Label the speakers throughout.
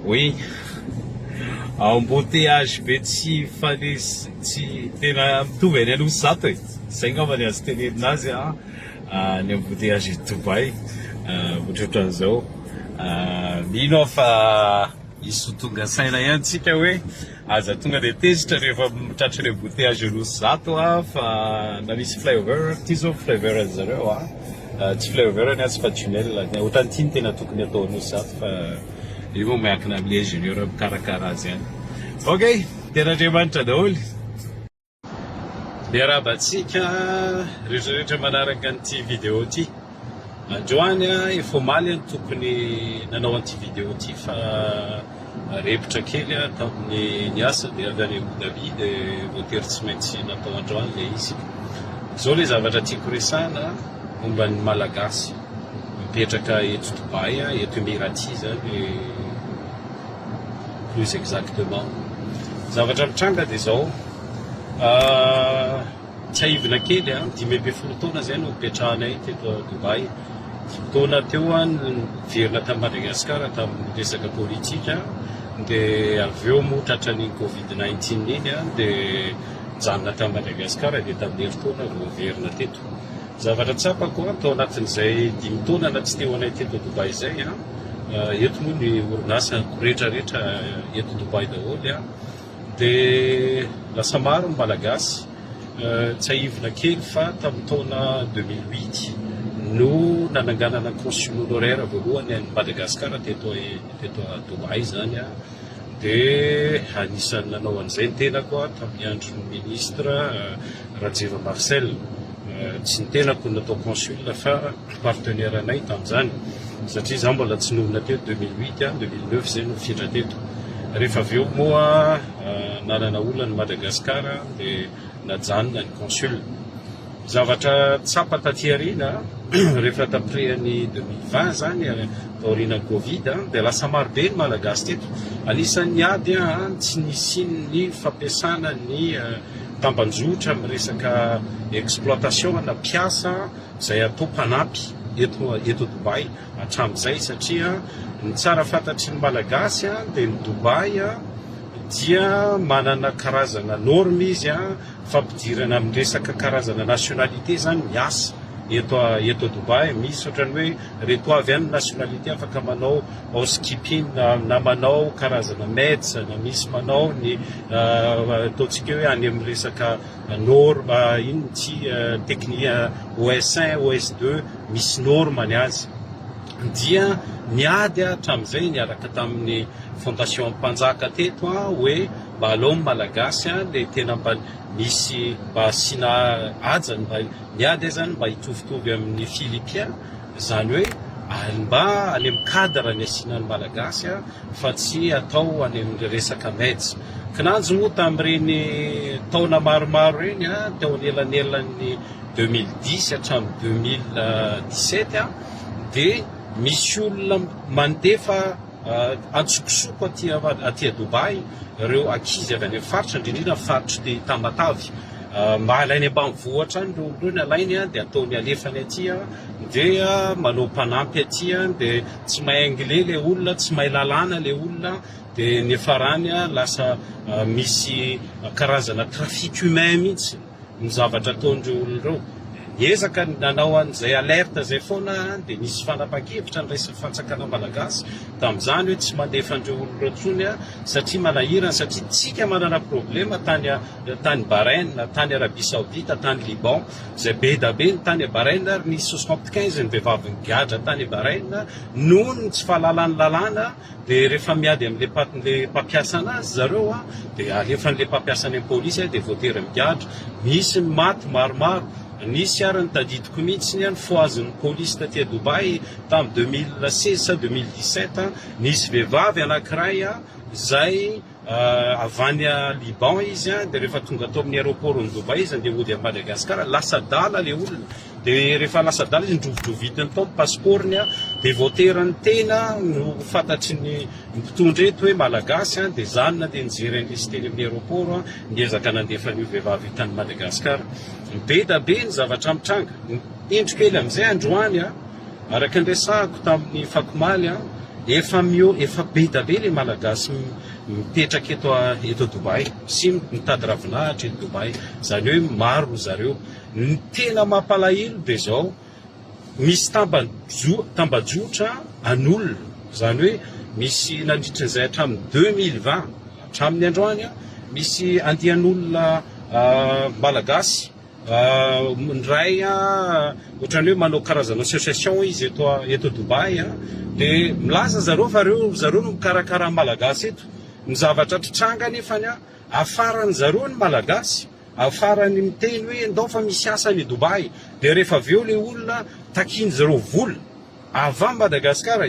Speaker 1: Oui, embouteillage be tsy mifanesy, tsy tena mitovy any Anosizato e! Zay angamba ny azo tenenina azy an, ny embouteillage eto Dubaï ohatrohatran'izao. Mino aho fa hisy ho tonga saina ihany tsika hoe aza tonga dia tezitra rehefa tratry ny embouteillage Anosizato an, fa na misy flyover, ity zao flyover an'i zareo an. Tsy flyover ny azy fa tunnel, ohatran'ity no tena tokony atao Anosizato fa io moa miankina amin'ilay ingénieur mikarakara azy ihany. Ok, tena Andriamanitra daholo. Miarahaba antsika rehetra rehetra manaraka an'ity vidéo ity. Androany efa omaly aho no tokony nanao an'ity vidéo ity fa repotra kely aho tamin'ny niasa dia avy any Abu Dhabi dia voatery tsy maintsy natao androany ilay izy. Izao ilay zavatra tiako resahana momba ny Malagasy mipetraka eto Dubaï, eto Emirati izany plus exactement. Zavatra mitranga dia izao, Tsiahivina kely an, 15 taona izay no nipetrahanay teto Dubaï. Dimy taona teo aho no niverina tany Madagasikara tamin'ny resaka politika, dia avy eo moa tratran'iny covid 19 iny aho dia nijanona tany Madagasikara dia tamin'ny herintaona vao niverina teto. Zavatra tsapako an, tao anatin'izay dimy taona na tsy teo anay teto Dubaï izay an, eto moa ny orinasa rehetrarehetra eto Dubaï daholo an, Dia lasa maro ny Malagasy. Tsiahivina kely fa tamin'ny taona 2008 no nananganana consul honoraire voalohany an'i Madagasikara teto teto Dubaï izany. Dia anisan'ny nanao an'izay ny tenako tamin'ny andron'ny ministre Rajeva Marcel. Tsy ny tenako no natao consul fa partenaire anay tamin'izany satria izaho mbola tsy nonina teto 2008, 2009 izay no nifindra teto. Rehefa avy eo moa nanana olana i Madagascar dia najanona ny consul. Zavatra tsapa taty aoriana rehefa d'après ny 2020 izany taorian'ny covid dia lasa maro be ny Malagasy teto. Anisan'ny ady tsy nisian'ny fampiasana ny tambanjotra amin'ny resaka exploitation na mpiasa izay atao mpanampy eto eto Dubaï hatramin'izay satria ny tsara fantatry ny Malagasy dia ny Dubaï dia manana karazana norme izy fampidirana amin'ny resaka karazana nationalité izany miasa eto eto Dubaï misy ohatran'ny hoe reto avy any nationalité afaka manao housekeeping na manao karazana maids na misy manao ny ataontsika hoe any amin'ny resaka Norme inona ity technique OS 1, OS 2 misy norme ny azy. Dia niady aho hatramin'izay niaraka tamin'ny fondation Mpanjaka teto aho hoe mba alao ny Malagasy le tena mba misy mba asiana hajany mba niady aho zany mba hitovitovy amin'ny Philippien izany hoe mba any amin'ny cadre ny asiana ny Malagasy fa tsy atao any amin'ny resaka meds. Kinanjo moa tamin'ireny taona maromaro ireny, teo anelanelan'ny 2010 hatramin'ny 2017, dia misy olona mandefa antsokosoko aty aty Dubaï ireo ankizy avy any amin'ny faritra, indrindra indrindra ny faritr'i Tamatave. Mba alainy ambanivohitra any ireo olona ireo, ny alainy dia ataony alefany aty, dia manao mpanampy aty, dia tsy mahay anglais ilay olona, tsy mahay lalàna ilay olona, dia niafarany lasa misy karazana trafic humain mihitsy ny zavatra ataon'ireo olona ireo. Niezaka nanao an'izay alerte izay foana aho dia nisy fanapahan-kevitra niraisin'ny fanjakana malagasy tamin'izany hoe tsy mandefa an'ireo olona ireo intsony satria manahirana, satria tsika manana problema tany tany Bahrain, tany Arabie Saoudite, tany Liban, izay be da be ny tany Bahrain ary nisy 75 ny vehivavy nigadra tany Bahrain noho ny tsy fahalalany lalàna. Dia rehefa miady amin'ilay le mpampiasa anazy zareo a, dia alefan'ilay mpampiasa any amin'ny polisy a, dia voatery migadra. Misy ny maty maromaro. Nisy ary ny tadidiko mihitsy ny fohazin'ny polisy taty à Dubaï tamin'ny 2016 sa 2017, nisy vehivavy anankiray izay Avy any Liban izy dia rehefa tonga tao amin'ny aéroport-n'i Dubaï izy handeha hody à Madagascar, lasa adala ilay olona. Dia rehefa lasa adala izy nodrovidrovitiny tao ny passeport-ny dia voatery ny tena no fantatry ny mpitondra eto hoe Malagasy dia za no nandeha nijery an'ilay teny amin'ny aéroport niezaka nandefa an'io vehivavy io tany Madagascar. Be da be ny zavatra mitranga. Indro kely amin'izay androany. Araka ny resahako tamin'ny fakomaly, Efa mio efa be da be le Malagasy mipetraka eto eto Dubaï sy mitady ravinahitra eto Dubaï. Zany hoe maro ry zareo. Ny tena mampalahelo dia zao, misy tambajo tambajotra an'olona, zany hoe misy nandritran'izay hatramin'ny 2020 hatramin'ny androany misy andian'olona Malagasy Ny iray ohatran'ny hoe manao karazana association izy eto eto Dubaï dia milaza zareo fa reo zareo no mikarakara ny Malagasy eto. Ny zavatra mpitranga anefany afaran'ny zareo ny Malagasy, afarany miteny hoe ndao fa misy asa any Dubaï dia rehefa avy eo le olona takian'ny zareo vola. Avy any Madagascar,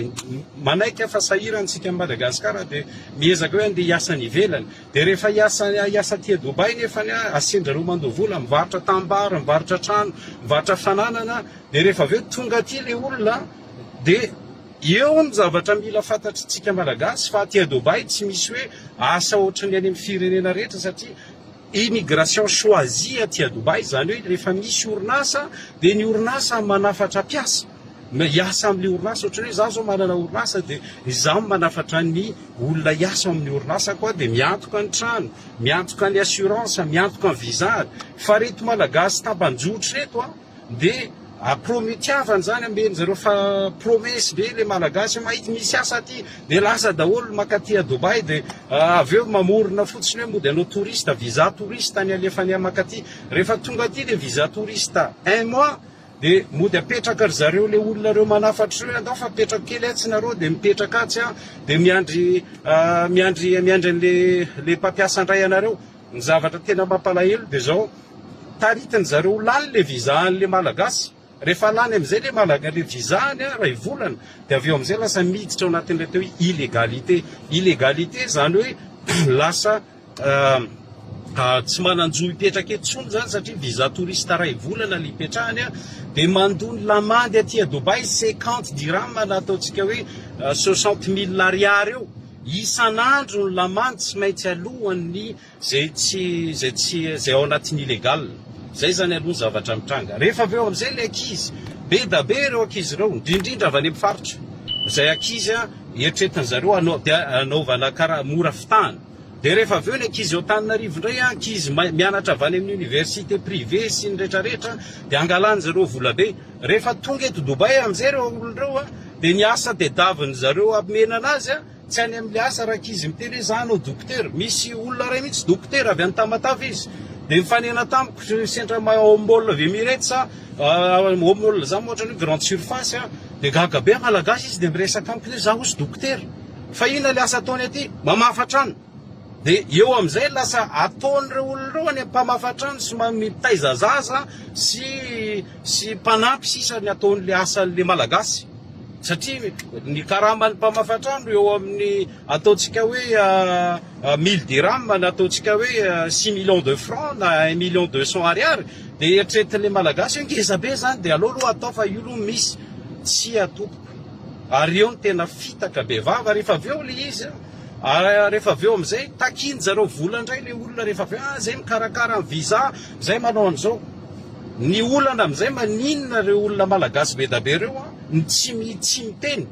Speaker 1: manaiky aho fa sahirana isika any Madagascar dia miezaka hoe andeha hiasa any ivelany. Dia rehefa hiasa hiasa aty Dubaï nefany asendrareo mandoa vola, mivarotra tanimbary, mivarotra trano, mivarotra fananana, dia rehefa avy eo tonga aty ilay olona dia eo ny zavatra mila fantatr'tsika Malagasy fa aty Dubaï tsy misy hoe asa ohatran'ny any amin'ny firenena rehetra satria Immigration choisie aty à Dubaï, izany hoe rehefa misy orinasa dia ny orinasa manafatra mpiasa hiasa amin'ilay orinasa, ohatran'ny hoe izaho izao manana orinasa dia izaho no manafatra ny olona hiasa ao amin'ny orinasako aho dia miantoka ny trano, miantoka ny assurance, miantoka ny visa, fa ireto Malagasy tambanjotra ireto an! Dia prometiavana zany amben'ny zareo fa promesse be le malagasy hoe mahita misy asa aty dia lasa daholo makaty a Dubaï dia avy eo mamorona fotsiny hoe mody hanao touriste, visa touriste ny alefany makaty. Rehefa tonga aty le visa touriste un mois dia mody apetraka ry zareo le olona reo manafatra reo hoe andao fa apetrako kely atsy nareo dia mipetraka atsy an dia miandry miandry miandry an'le le mpampiasa indray anareo. Ny zavatra tena mampalahelo dia zao, taritin zareo ho lany le visa anle malagasy, rehefa lany amizay le malaga le visa any an ray volana dia avy eo amizay lasa miditra ao anatin'ilay atao hoe illegalité, illegalité zany hoe lasa tsy manan-jo hipetraka eto intsony zany satria visa touriste ray volana le hipetrahany an, dia mandoa ny lamandy aty à Dubaï 50 dirham na ataontsika hoe 60 mille ariary eo. Isan'andro ny lamandy tsy maintsy alohan'ny zay tsy zay tsy zay ao anatin'ny illégal. Zay zany aloha ny zavatra mitranga. Rehefa avy eo amin'izay ilay ankizy, be da be ireo ankizy ireo, indrindrindra avy any amin'ny faritra. Izay ankizy eritreretin zareo hanao dia hanaovana karaha mora fitahana. Dia rehefa avy eo ny ankizy ao Antananarivo indray, ankizy mianatra avy any amin'ny université privé sy ny retraretra dia angalan zareo vola be. Rehefa tonga eto Dubaï amin'izay ireo olona ireo dia ny asa tedavin zareo hamena anazy tsy any amin'ilay asa rankizy miteny hoe za hanao dokotera. Misy olona iray mihitsy dokotera avy any Tamatave izy dia nifanena tamiko sendra ao mall avy Emirates ao mall zany moa ohatran'ny hoe grande surface dia gaga be malagasy izy dia miresaka amiko hoe za hozy dokotera fa inona ilay asa ataony aty? Mamafa trano. Dia eo amin'izay lasa ataon'ireo olona ireo any mpamafa trano sy mitaiza zaza sy sy mpanampy sisa ny ataon'le asan'le malagasy satria ny karaman'ny mpamafa trano eo amin'ny ataontsika hoe mille dirham na ataontsika hoe six millions de francs na un million deux cents ariary dia eritreretin'le malagasy hoe ngeza be zany dia aleo aloha atao fa io aloha misy tsia tompoko ary eo ny tena fitaka be vava rehefa avy eo le izy Ary rehefa avy eo amin'izay, takian-dry zareo vola indray ilay olona rehefa avy eo, ah izay mikarakara ny visa, izay manao an'izao. Ny olana amin'izay maninona ireo olona malagasy be da be ireo no tsy tsy miteny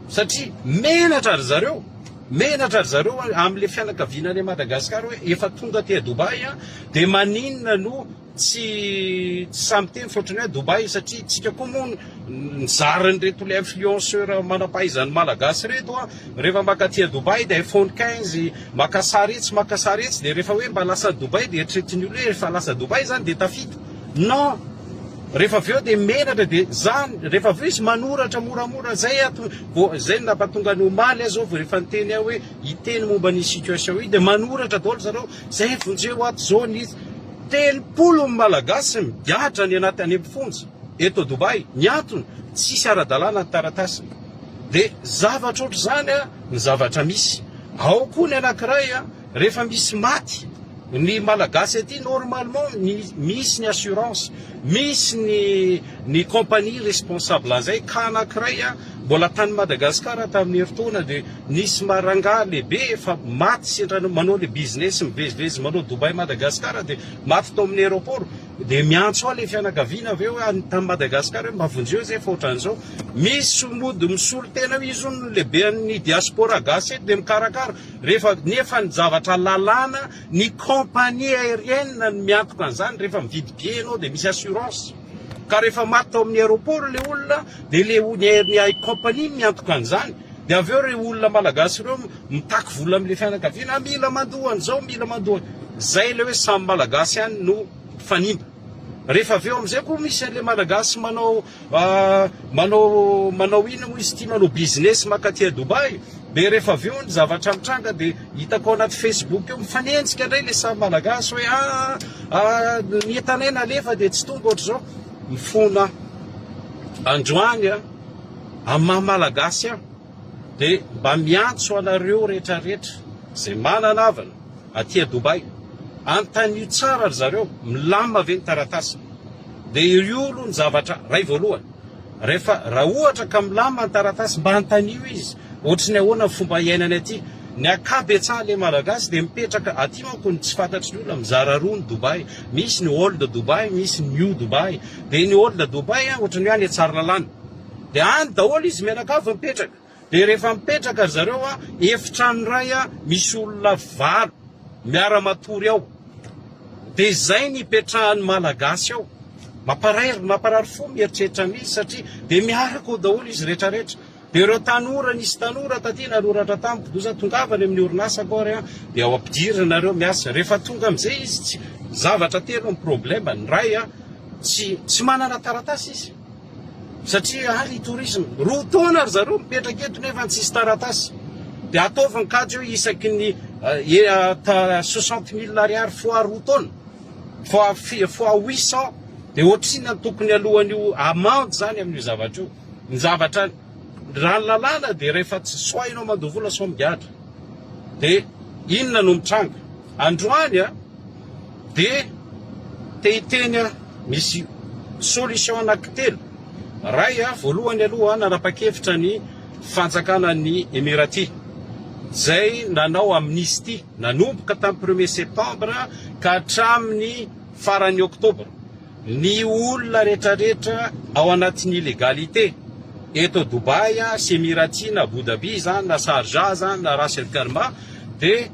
Speaker 1: satria menatra ry zareo, menatra ry zareo amin'ilay fianakaviana any Madagascar hoe efa tonga aty Dubaï dia maninona no Tsy tsy sahy miteny fa ohatran'ny hoe Dubaï satria tsika koa moa nizaran'ireto le influenceur manam-pahaizan'ny malagasy ireto a, rehefa maka aty à Dubaï dia iPhone 15, maka sary etsy maka sary etsy dia rehefa hoe mba lasa Dubaï dia eritreretin'ny olona hoe rehefa lasa Dubaï zany dia tafita. Non! Rehefa avy eo dia menatra dia zany, rehefa avy eo izy manoratra moramora zay ato, vao zay no nampatonga ny omaly aho zao vao rehefa niteny aho hoe hiteny momba an'io situation io dia manoratra daholo zareo, zay vonjeo ato zao ny 30 ny Malagasy migadra any anaty any amin'ny fonja eto Dubaï. Ny antony, tsisy ara-dalàna ny taratasiny. Dia zavatra ohatr'izany ny zavatra misy. Ao koa ny anankiray, rehefa misy maty ny Malagasy aty, normalement misy ny assurance, misy ny ny compagnie responsable an'izay. Ka anankiray mbola tany Madagascar tamin'ny herintaona dia nisy rangahy lehibe efa maty sendra manao le business mivezivezy manao Dubaï Madagascar dia maty tao amin'ny aéroport. Dia miantso ahy ilay fianakaviana avy eo any tany Madagascar hoe mba vonjeo izay fa ohatran'izao. Misy mody misolo tena hoe izy hono no lehiben'ny diaspora gasy eto dia mikarakara. Rehefa nefa ny zavatra lalàna, ny compagnie aérienne no miantoka an'izany, rehefa mividy billet ianao dia misy assurance. Ka rehefa maty tao amin'ny aéroport ilay olona dia ilay ny ny compagnie no miantoka an'izany. Dia avy eo ireo olona malagasy ireo mitaky vola amin'ilay fianakaviana, ah mila mandoa an'izao, mila mandoa. Izay ilay hoe samy malagasy ihany no mpifanimba. Rehefa avy eo amin'izay koa misy an'ilay malagasy manao manao manao inona moa izy ity, manao business mankaty à Dubaï, dia rehefa avy eo ny zavatra mitranga dia hitako ao anaty Facebook eo mifanenjika indray ilay samy malagasy hoe ah, ah ny entanay nalefa dia tsy tonga ohatr'izao. Mifona aho. Androany aho. Amin'ny maha Malagasy ahy dia mba miantso anareo rehetra rehetra izay manana havana aty a Dubaï, anontanio tsara ry zareo milamina ve ny taratasiny. Dia ireo aloha ny zavatra iray voalohany. Rehefa raha ohatra ka milamina ny taratasy mba anontanio izy ohatry ny ahoana ny fomba iainany aty. Ny ankabetsahan'ilay Malagasy dia mipetraka aty manko ny tsy fantatry ny olona mizara roa ny Dubaï. Misy ny old Dubaï, misy ny new Dubaï. Dia ny old Dubaï ohatry ny hoe any Tsaralalàna. Dia any daholo izy mianakavy mipetraka. Dia rehefa mipetraka ry zareo a, efitrano iray a, misy olona valo miara-matory ao. Dia izay ny ipetrahan'ny Malagasy ao. Mamparair, mamparary fo mieritreritra an'izy satria dia miaraka ao daholo izy rehetrarehetra. Dia ireo tanora, nisy tanora taty nanoratra tamiko, doza tongava any amin'ny orinasako ary a, dia ao ampidirina nareo miasa. Rehefa tonga amin'izay izy, tsy, zavatra telo ny problème, ny iray a, tsy, tsy manana taratasy izy. Satria ary tourisme, roa taona ry zareo mipetraka eto nefa tsisy taratasy. Dia ataovy ny kajy hoe isaky ny 60 000 ariary fois roa taona, fois fois 800, dia ohatrinona no tokony alohan'io amende zany amin'io zavatra io. Ny zavatra, raha ny lalàna dia rehefa tsy soit ianao mandoa vola soit migadra. Dia inona no mitranga? Androany a, dia te hiteny aho, misy solution anankitelo. Ray a, voalohany aloha nanapa-kevitra ny fanjakana ny Emirati, izay nanao amnistie nanomboka tamin'ny premier septembre ka hatramin'ny faran'ny octobre. Ny olona retraretra ao anatin'ny illégalité eto Dubaï sy Emirati na Abu Dhabi izany na Sharjah izany na Ras El Khaimah dia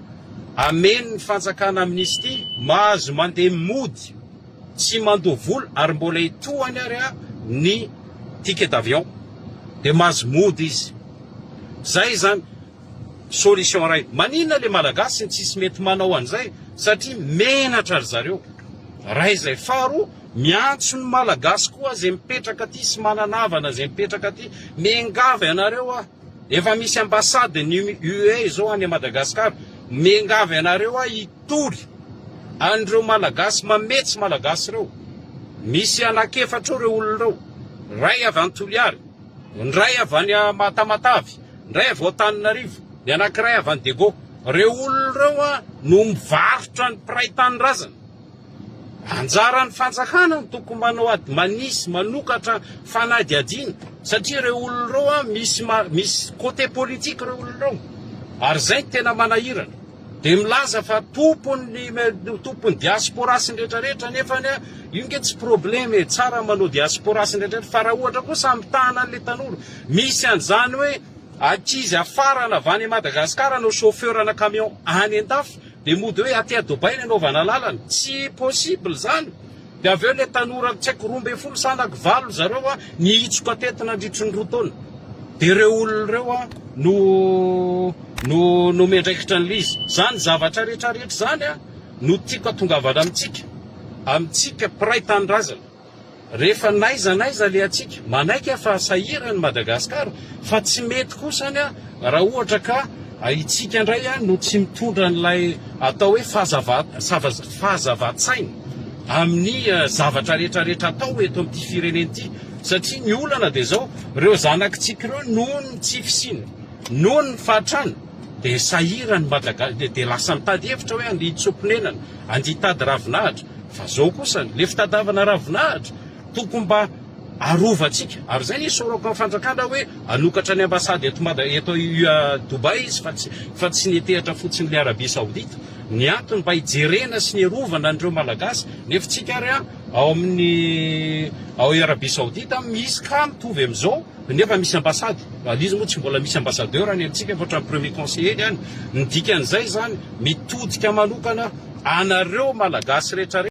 Speaker 1: Ameno ny fanjakana amnistie, mahazo mandeha mody tsy mandoa vola ary mbola etohany ary ny ticket d'avion dia mahazo mody izy. Zay zany solution iray. Maninona le malagasy ny tsisy mety manao an'izay satria menatra ry zareo. Ray zay. Faharoa, miantso ny malagasy koa zay mipetraka aty sy manana havana zay mipetraka aty, miangavy anareo aho. Efa misy ambassade ny UE izao any Madagascar. Miangavy anareo aho hitory an'ireo Malagasy mametsy Malagasy ireo. Misy anak'efatra eo ireo olona ireo. Iray avy any Toliary, ny iray avy any Tamatave, ny iray avy ao Antananarivo, ny anankiray avy any Diego. Ireo olona ireo no mivarotra ny mpiray tanindrazana. Anjaran'ny fanjakana no tokony manao ady manisy, manokatra fanadihadiana satria ireo olona ireo an misy misy côté politique ireo olona ireo ary izay no tena manahirana. Dia milaza fa tompon'ny tompon'ny diaspora sy ny rehetra rehetra nefa an io nge tsy problème e, tsara manao diaspora sy ny rehetra rehetra fa raha ohatra kosa hamitahana an'ilay tanora misy an'izany hoe ankizy hafarana avy any Madagascar hanao chauffeur ana camion any an-dafy Dia mody hoe aty Dubaï ny anaovana lalana. Tsy possible izany. Dia avy eo ilay tanora tsy haiko 12 sa anaky valo zareo a, nihitsoka teto nandritry ny roa taona. Dia ireo olona ireo a no no no miandraikitra an'ilay izy. Izany zavatra rehetra rehetra izany a no tiako hatongavana amintsika, amintsika mpiray tanindrazana. Rehefa n'aiza n'aiza alehantsika, manaiky aho fa sahirana i Madagascar fa tsy mety kosa any raha ohatra ka itsika indray no tsy mitondra an'ilay atao hoe fahazavan-tsaina amin'ny zavatra rehetra rehetra atao eto amin'ity firenena ity satria ny olana dia izao, ireo zanakitsika ireo noho ny tsy fisiana, noho ny fahatrana dia sahirana i Madagascar, dia lasa mitady hevitra hoe andeha hitsoa-ponenana, andeha hitady ravinahitra. Fa zao kosa le fitadavana ravinahitra tokony mba arovantsika ary zay ny isaorako ny fanjakana hoe hanokatra ny ambassade eto Mada eto Dubaï izy fa tsy fa tsy niantehatra fotsiny le Arabie Saoudite ny antony mba hijerena sy ny hiarovana an'ireo Malagasy nefa tsika ary Ao amin'ny ao Arabie Saoudite misy cas mitovy amin'izao nefa misy ambassade. Izy moa tsy mbola misy ambassadeur any amintsika fa ohatran'ny premier conseiller ny any. Ny dikan'izay zany, mitodika manokana anareo Malagasy rehetra.